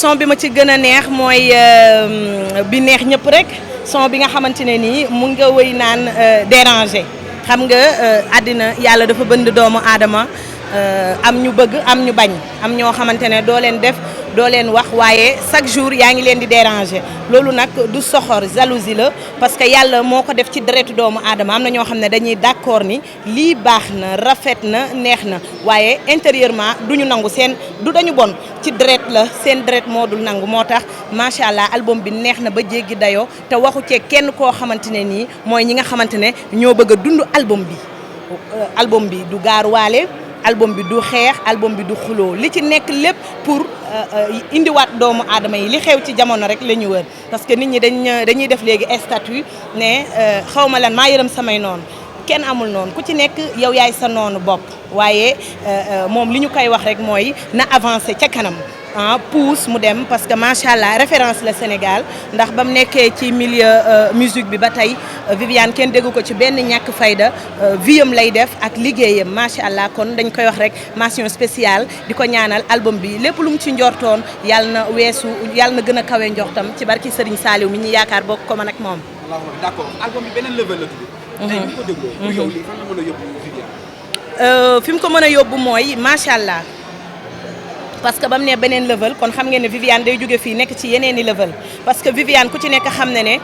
son bi ma ci gën a neex mooy bi neex ñëpp rek son bi nga xamante ne nii mu nga wëy naan déranger xam nga àddina yàlla dafa bënd doomu aadama am ñu bëgg am ñu bañ am ñoo xamante ne doo leen def doo leen wax waaye chaque jour yaa ngi leen di déranger loolu nag du soxor jalousie la parce que yàlla moo ko def ci deretu doomu aadama am na ñoo xam ne dañuy d'accord ni lii baax na rafet na neex na waaye intérieurement du ñu nangu seen du dañu bon ci deret la seen deret moo dul nangu moo tax macha allah album bi neex na ba jéggi dayoo te waxu cee kenn koo xamante ne nii mooy ñi nga xamante ne ñoo bëgg a dund album bi du gaaruwaale album bi du xeex album bi du xuloo li ci nekk lépp pour indiwaat doomu aadama yi li xew ci jamono rek la ñu wër parce que nit ñi dañuy def léegi statut ne xaw ma lan maa yërëm samay noonu kenn amul noonu ku ci nekk yow yaay sa noonu bopp waaye moom li ñu koy wax rek mooy na avancer ca kanam pousse mu dem parce que macha allah référence la Sénégal ndax ba mu nekkee ci milieu musique bi ba tey Viviane kenn déggu ko ci benn ñàkk fayda viam lay def ak liggéeyam macha allah kon dañ koy wax rek mention spéciale di ko ñaanal album bi lépp lu mu ci njortoon yàlla na weesu yàlla na gën a kawe njortam ci barki Serigne Saliou mi ñu yaakaar bokk ko man ak moom. d'accord album bi beneen level la tudd. tey bu ko dégloo. yow lii fan la mën a yóbbu Viviane. fi mu ko mën a yóbbu mooy macha allah. parce que ba mu ne beneen level kon xam ngeen ne Viviane day jóge fii nekk ci yeneeni level parce que Viviane ku ci nekk xam ne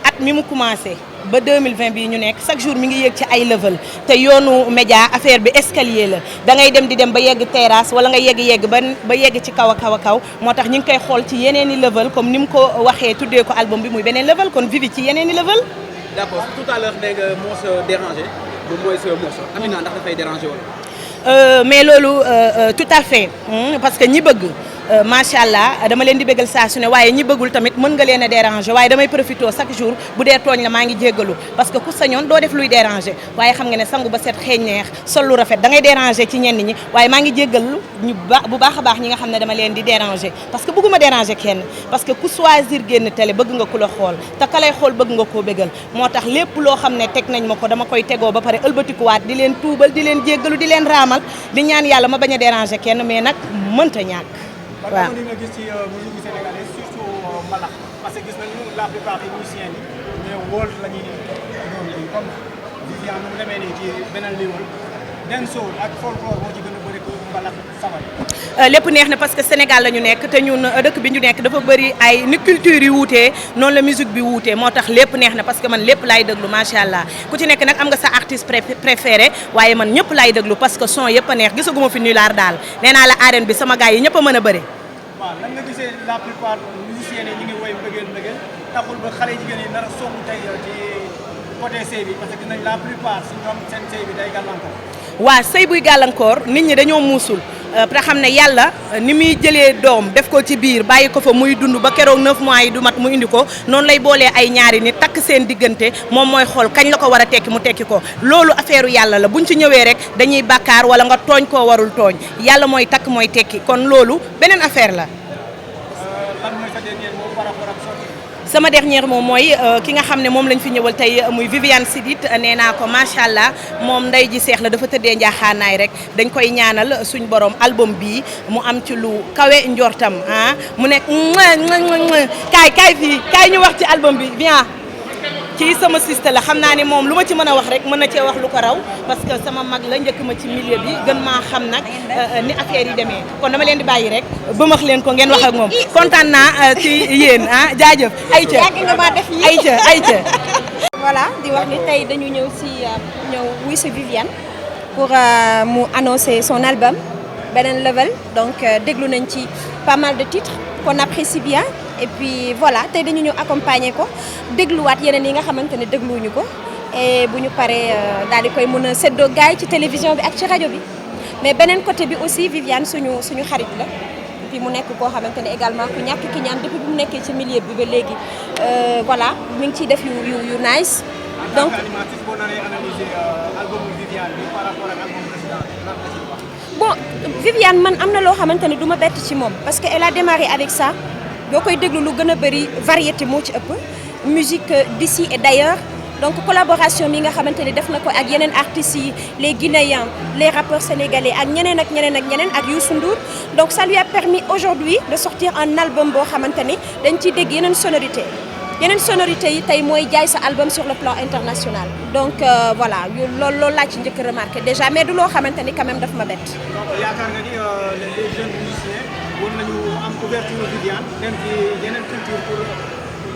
at mi mu commencé ba 2020 bii ñu nekk chaque jour mi ngi yéeg ci ay level te yoonu média affaire bi escalier la da ngay dem di dem ba yegg terrasse wala nga yegg ba yegg ci kaw a kaw moo tax ñu ngi koy xool ci yeneeni level comme ni mu ko waxee tuddee ko album bi muy beneen level kon Vivi ci yeneeni level. d'accord tout à l'heure nee nga moo sa dérangé moom mooy sa morceau Amina ndax dafay dérangé wala. mais loolu tout à fait parce que ñi bëgg macha allah dama leen di bëggal saa su ne waaye ñi bëggul tamit mën nga leen a déranger waaye damay profité chaque jour bu dee tooñ la maa ngi jéggalu parce que ku sañoon doo def luy déranger waaye xam nga ne sangu ba set xeeñ neex sol lu rafet da ngay déranger ci ñenn ñi waaye maa ngi jéggalu ñu bu baax a baax ñi nga xam ne dama leen di déranger parce que bëgguma déranger kenn parce que ku choisir génn télé bëgg nga ku la xool te ka lay xool bëgg nga koo bëggal moo tax lépp loo xam ne teg nañ ma ko dama koy tegoo ba pare ëlbatikuwaat di leen tuubal di leen jéggalu di leen raamal di ñaan yàlla ma bañ a déranger kenn mais nag mënta ñàkk. waaw li nga gis ci musique sénégalaise surtout mbalax parce que gis nañu la plupart des musiciens yi mais wóol la ñuy doon comme Viviane nu mu demee nii ci beneen niveau dancehall ak folklore moo ci gën a bëri ko mbalax sabar. lépp neex na parce que Sénégal la ñu nekk te ñun dëkk bi ñu nekk dafa bëri ay ni culture yi wuutee noonu la musique bi wuutee moo tax lépp neex na parce que man lépp laay déglu macha allah ku ci nekk nag am nga sa artiste préféré waaye man ñëpp laay déglu parce que son yëpp a neex gisaguma fi nulaar daal nee naa la arène bi sama gars yi ñëpp a mën a bëri. waaw lan nga gisee la plupart musiciens yi ñu ngi woy mbëggeel taxul ba xale jigéen yi nar a songu tey ci côté sëy bi parce que nañ la plupart si ñoom seen sëy bi day gàllankoor. waaw sëy buy gàllankoor nit ñi dañoo muusul te xam ne yàlla ni muy jëlee doom def ko ci biir bàyyi ko fa muy dund ba keroog 9 mois yi du mat mu indi ko noonu lay boolee ay ñaari nit takk seen diggante moom mooy xool kañ la ko war a tekki mu tekki ko loolu affaire yàlla la buñ ci ñëwee rek dañuy bàkkaar wala nga tooñ koo warul tooñ yàlla mooy takk mooy tekki kon loolu beneen affaire la. lan mooy sa dernier mot par rapport ak sortie. sama dernier moom mooy ki nga xam ne moom lañ fi ñëwal tey muy Viviane Chidid nee naa ko macha allah moom nday ji seex la dafa tëddee njaaxaanaay rek dañ koy ñaanal suñ borom album bii mu am ci lu kawe njortam mu nekk kaay fii kaay ñu wax ci album bi bien kii sama siste la xam naa ne moom lu ma ci mën a wax rek mën na cee wax lu ko raw parce que sama mag la njëkk ma ci milieu bi gën maa xam nag ni affaire yi demee kon dama leen di bàyyi rek bëmax leen ko ngeen wax ak moom kontaan naa ci yéen jaajëf ayca yàgg nga maa def yi ayca voilà di wax ni tey dañu ñëw wuy si Viviane pour mu annoncer son album beneen level donc déglu nañ ci pas mal de titres qu'on apprécie bien et puis voilà tey dañu ñëw accompagner ko dégluwaat yeneen yi nga xamante ne dégluwuñu ko et bu ñu paree daal di koy mën a séddoo gaay ci télévision bi ak ci rajo bi mais beneen côté bi aussi Viviane suñu xarit la et puis mu nekk koo xamante ne également ku ñàkk ki ñaan depuis bu mu nekkee ci milieu bi ba léegi voilà mi ngi ciy def yu nice donc animatrice boo naree analyser album Viviane bi par rapport ak album précédent lan nga ciy wax. bon Viviane man am na loo xamante ne du ma bett ci moom parce que elle a démarré avec ça boo koy déglu lu gën a bëri variété moo ci ëpp musique d'ici et d'ailleurs donc collaboration mi nga xamante ni def na ko ak yeneen artistes yi les Guinéens les rappeurs sénégalais ak ñeneen ak ñeneen ak ñeneen ak Youssou Ndour donc ça lui a permis aujourd'hui de sortir un album boo xamante ni dañ ciy dégg yeneen sonorité yi tey mooy jaay sa album sur le plan international donc voilà loolu laa ci njëkk remarqué déjà mais du loo xamante ni quand même daf ma bett. donc yaakaar nga ni les jeunes musiciens war nañu am couverture Viviane dem ci yeneen culture pour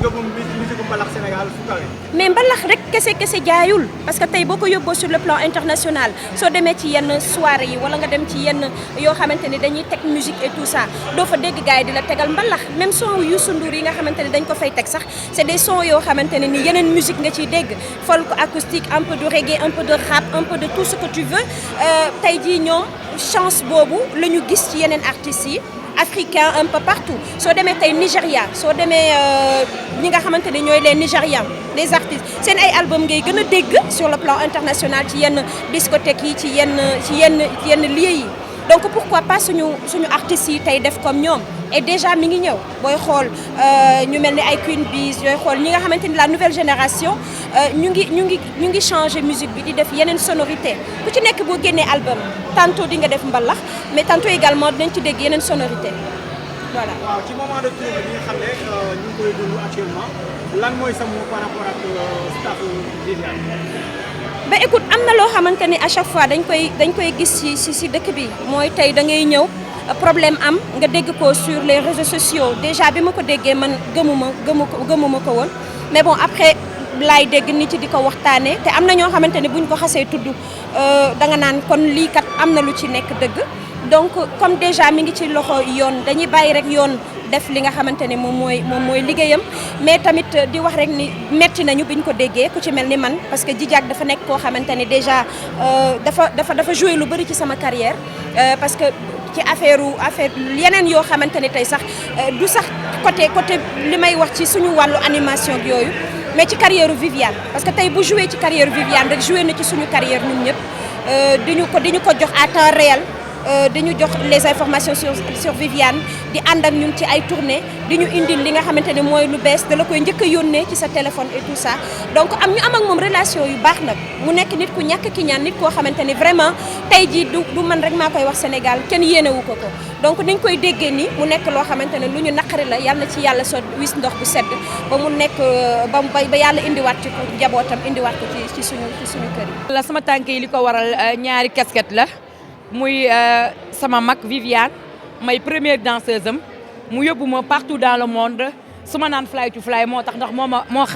yóbbu musique mbalax Sénégal fu kawe. mais mbalax rek kese jaayul parce que tey boo ko yóbboo sur le plan international soo demee ci yenn soirée yi wala nga dem ci yenn yoo xamante ni dañuy teg musique et tout ça doo fa dégg gars yi di la tegal mbalax même son Youssou Ndour yi nga xamante ni dañ ko fay teg sax c'est des sons yoo xamante ne ni yeneen musique nga ciy dégg folk acoustique un peu de reggae un peu de rap un peu de tout ce que tu veux tey jii ñoom chance boobu la ñu gis ci yeneen artistes yi africain un peu partout soo demee tey Nigéria soo demee ñi nga xamante ne ñooy les Nigérians les artistes seen ay album ngay gën a dégg sur le plan international ci yenn discothèques yi ci yenn lieux yi donc pourquoi pas suñu artistes yi tey def comme ñoom et déjà mi ngi ñëw booy xool ñu mel ni ay Queen Bees yooy xool ñi nga xamante ni la nouvelle génération ñu ngi changer musique bi di def yeneen sonorité ku ci nekk boo génnee album tantôt di nga def mbalax mais tantôt également dinañ ci dégg yeneen sonorité voilà. waaw ci moment de trouble bi nga xam ne ñu ngi koy dund actuellement lan mooy sa mot par rapport ak staff Viviane. ba écoute am na loo xamante ni à chaque fois dañ koy gis ci dëkk bi mooy tey da ngay ñëw problème am nga dégg ko sur les réseaux sociaux déjà bi ma ko déggee man gëmuma ko woon mais bon après laay dégg nit yi di ko waxtaanee te am na ñoo xamante ni buñ ko xasee tudd da nga naan kon lii kat am na lu ci nekk dëgg donc comme déjà mi ngi ci loxo yoon dañuy bàyyi rek yoon def li nga xamante ne moom mooy liggéeyam mais tamit di wax rek ni metti nañu biñ ko déggee ku ci mel ni man parce que Djidiack dafa nekk koo xamante ne déjà dafa joué lu bari ci sama carrière parce que ci affaire yeneen yoo xamante ne tey sax du sax côté li may wax ci suñu wàllu animation ak yooyu mais ci carrière Viviane parce que tey bu joué ci carrière Viviane rek joué na ci suñu carrière ñun ñëpp di ñu ko jox à temps réel dañu jox les informations sur Viviane di ànd ak ñun ci ay tournées di ñu indil li nga xamante ne mooy lu bees da la koy njëkk a yónnee ci sa téléphone et tout ça donc ñu am ak moom relation yu baax nag mu nekk nit ku ñàkk ki ñaan nit koo xamante ne vraiment tey jii du man rek maa koy wax Sénégal kenn yéenewu ko donc niñ koy déggee ni mu nekk loo xamante ne lu ñu naqari la yàlla na ci yàlla so wis ndox bu sedd ba mu nekk ba yàlla indiwaat ci njabootam indiwaat ko ci suñu kër yi. la sama tànk yi li ko waral ñaari casquette la. muy sama mag Viviane may première danseuse am mu yóbbu ma partout dans le monde su ma naan fly to fly moo tax ndax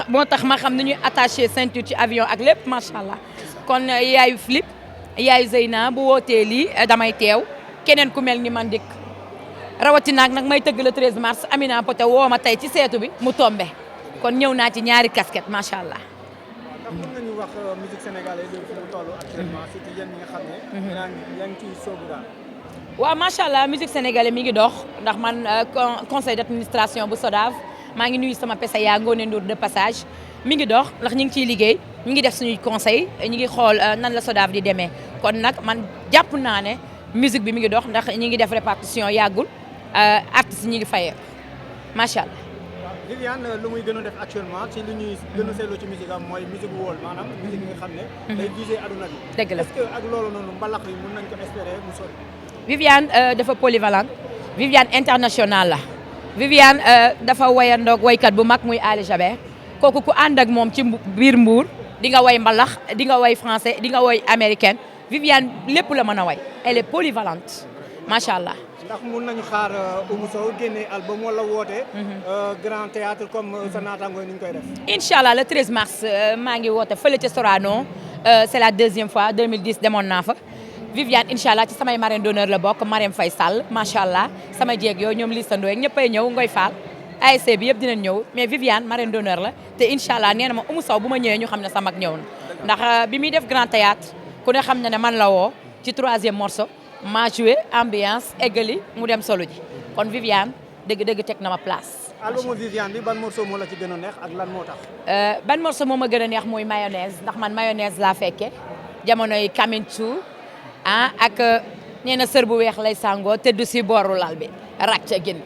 moo tax ma xam ni ñuy attaché ceinture ci avion ak lépp macha allah kon yaayu Flip yaayu Zeyna bu wootee lii damay teew keneen ku mel ni man dikk rawatina nag may tëgg le 13 mars Amina Poté woo ma tey ci seetu bi mu tombé kon ñëw naa ci ñaari casquette macha allah. ndax mën nga ñu wax musique sénégalaise fi mu toll actuellement surtout yéen ñi nga xam ne. yaa ngi ciy sóobu daal. waaw macha allah musique sénégalaise mi ngi dox ndax man conseil d'administration bu SODAV maa ngi nuyu sama PCA Ngoné Ndour de passage mi ngi dox ndax ñu ngi ciy liggéey ñu ngi def suñuy conseil ñu ngi xool nan la SODAV di demee kon nag man jàpp naa ne musique bi mi ngi dox ndax ñu ngi def répartition yàggul artistes ñi ngi fayee macha allah. Viviane lu muy gën a def actuellement ci li ñuy gën a seetlu ci musique am mooy musique wóol maanaam musique bi nga xam ne. day viser aduna bi. dëgg la est-ce que ak loolu noonu mbalax yi mën nañ ko espérer mu sori. Viviane dafa polyvalente Viviane internationale la Viviane dafa wayandoog waykat bu mag muy Ali Jaber kooku ku ànd ak moom ci biir Mbour di nga way mbalax di nga way français di nga way américaine Viviane lépp la mën a way elle est polyvalente macha allah. ndax mun nañu xaar Oumou Sow génne album wala woote. grand théâtre comme sa naataangoo ni ñu koy def. incha allah le 13 mars maa ngi woote fële ca Sorano c'est la deuxième fois 2010 demoon naa fa. Viviane incha allah ci samay marraine d'honneur la bokk Marème Faye Sall macha allah sama jéeg yooyu ñoom Lissa Ndoye ñëppay ñëw Ngoy Fall ASC bi yëpp dinañ ñëw mais Viviane marraine d'honneur la te incha allah nee na ma Oumou Sow bu ma ñëwee ñu xam ne sama mag ñëw na ndax bi muy def grand théâtre ku ne xam na ne man la woo ci 3e morceau. maa joué ambiance eggali mu dem solo ji kon Viviane dëgg-dëgg teg na ma place. albumu Viviane bi ban morceau moo la ci gën a neex ak lan moo tax. ban morceau moo ma gën a neex mooy mayonnaise ndax man mayonnaise laa fekke jamonoy Kamintu ak nee na sër bu weex lay sangoo tëdd si booru lal bi ràcc gin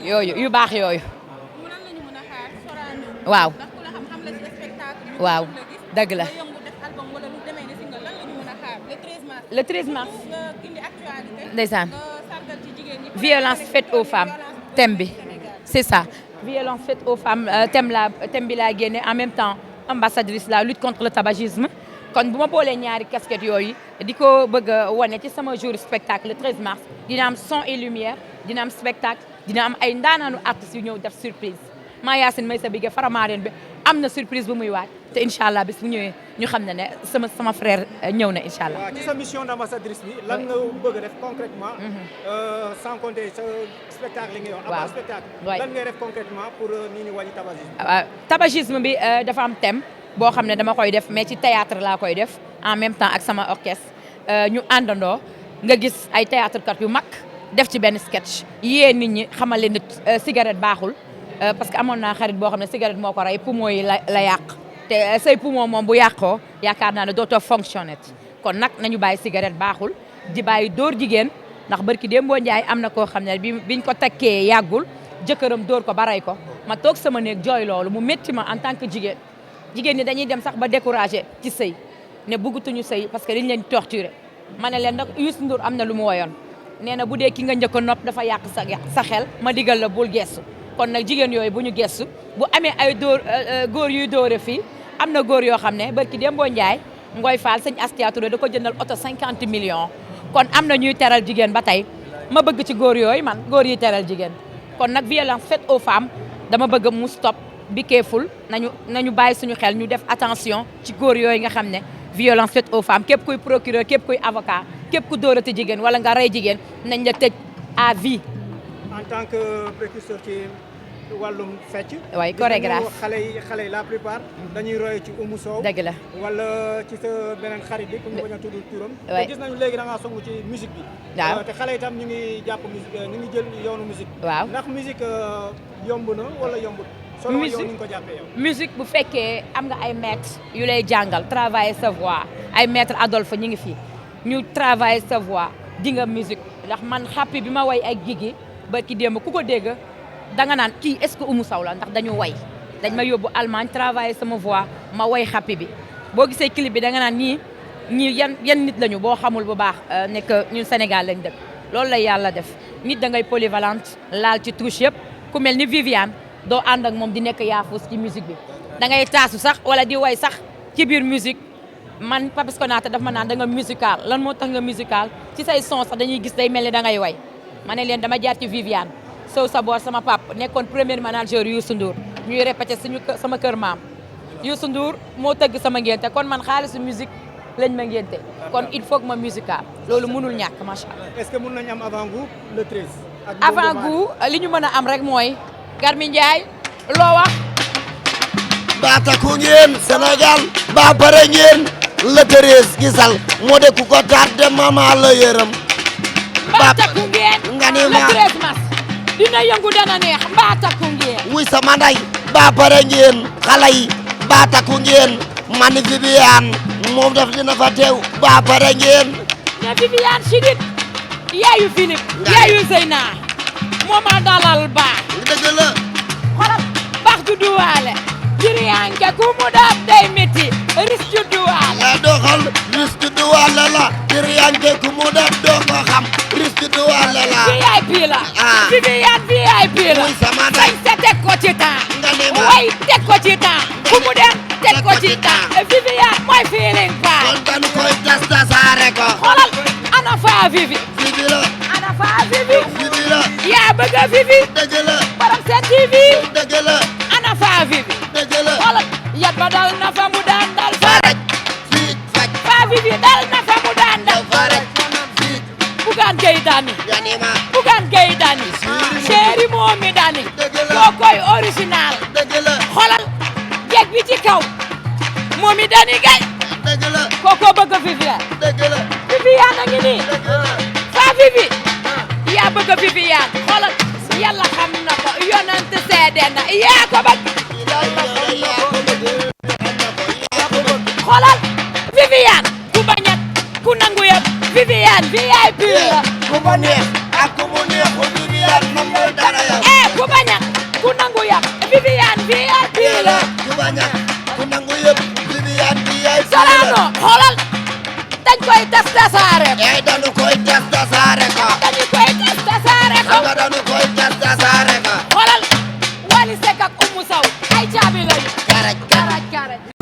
yooyu yu baax yooyu. waaw. waaw dëgg la. le 13 mars. ndeysaan. violence faite aux femmes thème bi c'est ça. violence faite aux femmes thème bi laa génne en même temps ambassadrice la lutte contre le tabagisme kon bu ma boolee ñaari casquette yooyu di ko bëgg a wane ci sama jour spectacle le 13 mars dina am son et lumière dina am spectacle dina am ay ndaanaanu artistes yu ñëw def surprise maa Yacine may sa bigge faramaareen bi am na surprise bu muy waaj te incha allah bis bu ñëwee ñu xam ne sama frère ñëw na incha allah. waaw ci sa mission d'ambassadrice bi lan nga bëgg a def concrètement. sans compter sa spectacle li nga wax. waaw spectacle lan ngay def concrètement pour nit ñi wàññi tabagisme. waaw tabagisme bi dafa am thème boo xam ne dama koy def mais ci théâtre laa koy def en même temps ak sama orchestre ñu àndandoo nga gis ay théâtre kat yu mag def ci benn sketch yee nit ñi xamal leen ne cigarette baaxul parce que amoon naa xarit boo xam ne cigarette moo ko rey poumon yi la yàq. te say poumon moom bu yàqoo yaakaar naa ne dootoo fonctionner kon nag nañu bàyyi cigarette baaxul di bàyyi dóor jigéen ndax barki Dembo Ndiaye am na koo xam ne biñ ko takkee yàggul jëkkëram dóor ko ba rey ko ma toog sama néeg jooy loolu mu métti ma en tant que jigéen ñi dañuy dem sax ba découragé ci sëy ne bëggatuñu sëy parce que dañ leen torturer ma ne leen nag Youssou Ndour am na lu mu woyoon nee na bu dee ki nga njëkk a nopp dafa yàq sa xel ma digal la bul gestu kon nag jigéen yooyu bu ñu gestu bu amee ay góor yuy dóore fii am na góor yoo xam ne barki Dembo Ndiaye Ngoy Fall sëñ Astia Touré da ko jëndal oto 50 millions kon am na ñuy teral jigéen ba tey ma bëgg ci góor yooyu man góor yi teral jigéen kon nag violence faite aux femmes dama bëgg mu stop be careful nañu bàyyi suñu xel ñu def attention ci góor yooyu nga xam ne violence faite aux femmes képp kuy procureur képp kuy avocat képp ku dóorati jigéen wala nga rey jigéen nañ la tëj à vie. en tant que précurseur ci wàllum fecc. waaye chorégraphe xale yi la plupart dañuy roy ci Oumou Sow. dëgg la wala ci sa beneen xarit bi pour ñu bañ a tudd turam. te gis nañu léegi da ngaa songu ci musique bi. waaw te xale itam ñu ngi jàpp musique ñu ngi jël yoonu musique. waaw ndax musique yomb na wala yombut. solo yow ni nga ko jàppee yow. musique bu fekkee am nga ay maîtres yu lay jàngal travailler sa voix ay maître Adolphe ñi ngi fi ñu travailler sa voix di nga musique ndax man xappi bi ma way ak Guigui ba ki démb ku ko dégg. danga naan kii est-ce que Oumou Sow la ndax dañu way dañ ma yóbbu Allemagne travailler sama voix ma way xappi bi boo gisee clip bi danga naan ñii yan nit lañu boo xamul bu baax nekk ñun Sénégal lañ dëkk loolu la yàlla def nit da ngay polyvalente laal ci touche yëpp ku mel ni Viviane doo ànd ak moom di nekk yaafus ci musique bi da ngay taasu sax wala di way sax ci biir musique man Papis Konaté daf ma naan da nga musical lan moo tax nga musical ci say son sax dañuy gis day mel ni da ngay way ma ne leen dama jaar ci Viviane Sow Sabor sama pap nekkoon premier manager Youssou Ndour ñuy répété sama kër maam Youssou Ndour moo tëgg sama ngénte kon man xaalisu musique lañ ma ngénte kon il faut que ma musical loolu mënul ñàkk macha allah. est-ce que mën nañu am avant-goût le 13. avant-goût li ñu mën a am rek mooy Garmi Ndiaye loo wax. baataku ngeen Sénégal ba pare ngeen le 13 gisal moo de ku ko tardé mama la yërëm. baataku ngeen nga ne le 13 mars. dina yëngu dana neex baataku ngeen. wuy sama nday ba pare ngeen xale yi baataku ngeen man Viviane moom daf dina fa teew ba pare ngeen. ne Viviane Chidid yaayu Philippe yaayu Zeyna mooma dalal baax. dëgg la. xoolal baax judduwaale. jiriyanke ku mu daab day métti risque judduwaale. la doxal risque judduwaale la. jiriyanke ku mu daab doo ko xam risque judduwaale la. VIP la. Viviane VIP la. muy sama nday sañ sa teg ko ci temps. nga ne ma way teg ko ci temps. ku mu dem teg ko ci temps. Viviane mooy feeling pa. kon dañu koy tas tasaare ko. xoolal ana faa Vivi. Vivi la. ana faa Vivi. Vivi la. yaa bëgg a Vivi. dëgg la. borom seen TV. dëgg la. ana faa Vivi. dëgg la. xoolal yat ba dal na fa mu daan dal fa rek. fii faj. faa Vivi dal na fa mu daan dal fa rek. fii. Bougane Gueye Dany. nga ne ma. Bougane Gueye Dany. chéri Momy Dany. dëgg la. koo koy original. dëgg la. xoolal jeeg bi ci kaw. Momy Dany Gueye. dëgg la. kookoo bëgg Viviane. dëgg la. Viviane a ngi nii. dëgg la. faa Vivi. yaa bëgg Viviane. xoolal yàlla xam na ko yonent seede na yaa ko bëgg. xoolal Viviane ku bañ a ku nangu yëpp Viviane VIP la. ku ma neex ak ku mu neexul Viviane nangul dara yow. ku bañ a ku nangu yëpp Viviane VIP la. ku bañ a ku nangu yëpp Sorano xoolal dañ koy tas tasaare ko. dañu koy tas tasaare ko. dañu koy tas tasaare ko. dañu koy tas tasaare ko. xoolal Wally Seck ak Oumou Sow ay caabi lañu. karaj karaj. karaj.